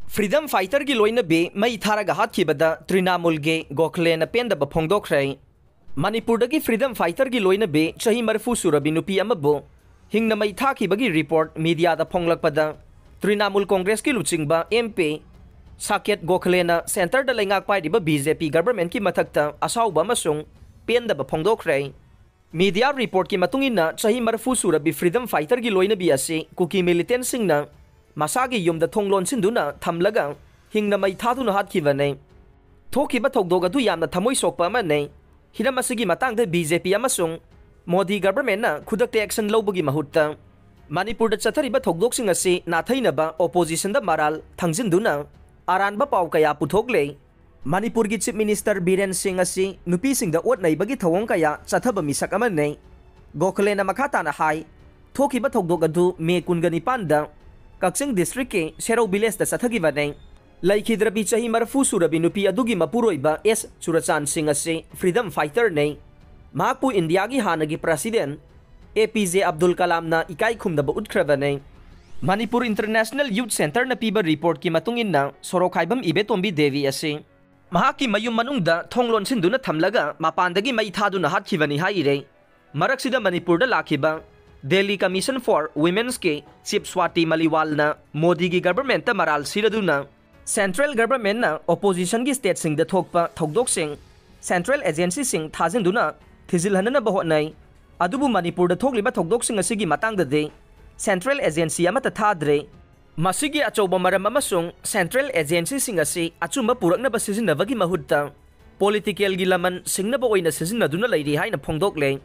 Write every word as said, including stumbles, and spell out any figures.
Freedom fighterꯒꯤ ꯂꯣꯏꯅꯕꯤ ꯃꯩ ꯊꯥꯔꯒ ꯍꯥꯠꯈꯤꯕꯗ ꯇ꯭ꯔꯤꯅꯥꯃꯨꯜꯒꯤ ꯒꯣꯈꯂꯦꯅ ꯄꯦꯟꯗꯕ ꯐꯣꯡꯗꯣꯛꯈ꯭ꯔꯦ꯫ ꯃꯅꯤꯄꯨꯔꯗꯒꯤ freedom fighterꯒꯤ ꯂꯣꯏꯅꯕꯤ ꯆꯍꯤ ꯃꯔꯤꯐꯨ ꯁꯨꯔꯕꯤ ꯅꯨꯄꯤ ꯑꯃꯕꯨ ꯍꯤꯡꯅ ꯃꯩ ꯊꯥꯈꯤꯕꯒꯤ report mediaꯗ ꯐꯣꯡꯂꯛꯄꯗ, ꯇ꯭ꯔꯤꯅꯥꯃꯨꯜ ꯀꯣꯡꯒ꯭ꯔꯦꯁꯀꯤ ꯂꯨꯆꯤꯡꯕ MP ꯁꯥꯀꯦꯠ ꯒꯣꯈꯂꯦꯅ centreꯗ ꯂꯩꯉꯥꯛ ꯄꯥꯏꯔꯤꯕ BJP governmentꯀꯤ ꯃꯊꯛꯇ ꯑꯁꯥꯎꯕ ꯑꯃꯁꯨꯡ ꯄꯦꯟꯗꯕ ꯐꯣꯡꯗꯣꯛꯈ꯭ꯔꯦ꯫ Media reportꯀꯤ ꯃꯇꯨꯡ ꯏꯟꯅ, ꯆꯍꯤ ꯃꯔꯤꯐꯨ ꯁꯨꯔꯕꯤ freedom fighterꯒꯤ ꯂꯣꯏꯅꯕꯤ ꯑꯁꯤ ꯀꯨꯀꯤ militantꯁꯤꯡꯅ ꯃꯁꯥꯒꯤ ꯌꯨꯝꯗ ꯊꯣꯡ ꯂꯣꯟꯁꯤꯟꯗꯨꯅ ꯊꯝꯂꯒ ꯍꯤꯡꯅ ꯃꯩ ꯊꯥꯗꯨꯅ ꯍꯥꯠꯈꯤꯕꯅꯤ꯫ ꯊꯣꯛꯈꯤꯕ ꯊꯧꯗꯣꯛ ꯑꯗꯨ ꯌꯥꯝꯅ ꯊꯃꯣꯏ ꯁꯣꯛꯄ ꯑꯃꯅꯤ꯫ ꯍꯤꯔꯝ ꯑꯁꯤꯒꯤ ꯃꯇꯥꯡꯗ BJP ꯑꯃꯁꯨꯡ ꯃꯣꯗꯤ governmentꯅ ꯈꯨꯗꯛꯇ action ꯂꯧꯕꯒꯤ ꯃꯍꯨꯠꯇ, ꯃꯅꯤꯄꯨꯔꯗ ꯆꯠꯊꯔꯤꯕ ꯊꯧꯗꯣꯛꯁꯤꯡ ꯑꯁꯤ ꯅꯥꯊꯩꯅꯕ oppositionꯗ ꯃꯔꯥꯜ ꯊꯥꯡꯖꯤꯟꯗꯨꯅ ꯑꯔꯥꯟꯕ ꯄꯥꯎ ꯀꯌꯥ ꯄꯨꯊꯣꯛꯂꯦ꯫ ꯃꯅꯤꯄꯨꯔꯒꯤ Chief Minister ꯕꯤꯔꯦꯟ ꯁꯤꯡ ꯑꯁꯤ ꯅꯨꯄꯤꯁꯤꯡꯗ ꯑꯣꯠ ꯅꯩꯕꯒꯤ ꯊꯧꯑꯣꯡ ꯀꯌꯥ ꯆꯠꯊꯕ ꯃꯤꯁꯛ ꯑꯃꯅꯤ꯫ ꯒꯣꯈꯂꯦꯅ ꯃꯈꯥ ꯇꯥꯅ ꯍꯥꯏ, ꯊꯣꯛꯈꯤꯕ ꯊꯧꯗꯣꯛ ꯑꯗꯨ May ꯀꯨꯟꯒ ꯅꯤꯄꯥꯟꯗ ꯀꯛꯆꯤꯡ districtꯀꯤ ꯁꯦꯔꯧ villageꯇ ꯆꯠꯊꯈꯤꯕꯅꯤ꯫ ꯂꯩꯈꯤꯗ꯭ꯔꯕꯤ ꯆꯍꯤ ꯃꯔꯤꯐꯨ ꯁꯨꯔꯕꯤ ꯅꯨꯄꯤ ꯑꯗꯨꯒꯤ ꯃꯄꯨꯔꯣꯏꯕ ꯑꯦꯁ ꯆꯨꯔꯆꯥꯟ ꯁꯤꯡ ꯑꯁꯤ freedom fighterꯅꯤ꯫ ꯃꯍꯥꯛꯄꯨ ꯏꯟꯗꯤꯌꯥꯒꯤ ꯍꯥꯟꯅꯒꯤ president APJ ꯑꯕꯗꯨꯜ ꯀꯂꯥꯝꯅ ꯏꯀꯥꯏ ꯈꯨꯝꯅꯕ ꯎꯠꯈ꯭ꯔꯕꯅꯤ꯫ ꯃꯅꯤꯄꯨꯔ International Youth Centreꯅ ꯄꯤꯕ reportꯀꯤ ꯃꯇꯨꯡ ꯏꯟꯅ, ꯁꯣꯔꯣꯛꯈꯥꯏꯕꯝ ꯏꯕꯦꯇꯣꯝꯕꯤ ꯗꯦꯕꯤ ꯑꯁꯤ ꯃꯍꯥꯛꯀꯤ ꯃꯌꯨꯝ ꯃꯅꯨꯡꯗ ꯊꯣꯡ ꯂꯣꯟꯁꯤꯟꯗꯨꯅ ꯊꯝꯂꯒ ꯃꯄꯥꯟꯗꯒꯤ ꯃꯩ ꯊꯥꯗꯨꯅ ꯍꯥꯠꯈꯤꯕꯅꯤ ꯍꯥꯏꯔꯦ꯫ ꯃꯔꯛꯁꯤꯗ ꯃꯅꯤꯄꯨꯔꯗ ꯂꯥꯛꯈꯤꯕ Delhi Commission for Womenꯀꯤ Chief ꯁ꯭ꯋꯥꯇꯤ ꯃꯂꯤꯋꯥꯜꯅ ꯃꯣꯗꯤꯒꯤ governmentꯇ ꯃꯔꯥꯜ ꯁꯤꯔꯗꯨꯅ, central governmentꯅ oppositionꯒꯤ stateꯁꯤꯡꯗ ꯊꯣꯛꯄ ꯊꯧꯗꯣꯛꯁꯤꯡ central agencyꯁꯤꯡ ꯊꯥꯖꯤꯟꯗꯨꯅ ꯊꯤꯖꯤꯜꯍꯟꯅꯅꯕ ꯍꯣꯠꯅꯩ꯫ ꯑꯗꯨꯕꯨ ꯃꯅꯤꯄꯨꯔꯗ ꯊꯣꯛꯂꯤꯕ ꯊꯧꯗꯣꯛꯁꯤꯡ ꯑꯁꯤꯒꯤ ꯃꯇꯥꯡꯗꯗꯤ central agency ꯑꯃꯠꯇ ꯊꯥꯗ꯭ꯔꯦ꯫ ꯃꯁꯤꯒꯤ ꯑꯆꯧꯕ ꯃꯔꯝ ꯑꯃꯁꯨꯡ central agencyꯁꯤꯡ ꯑꯁꯤ ꯑꯆꯨꯝꯕ ꯄꯨꯔꯛꯅꯕ ꯁꯤꯖꯤꯟꯅꯕꯒꯤ ꯃꯍꯨꯠꯇ politicalꯒꯤ ꯂꯃꯟ ꯁꯤꯡꯅꯕ ꯑꯣꯏꯅ ꯁꯤꯖꯤꯟꯅꯗꯨꯅ ꯂꯩꯔꯤ ꯍꯥꯏꯅ ꯐꯣꯡꯗꯣꯛꯂꯦ꯫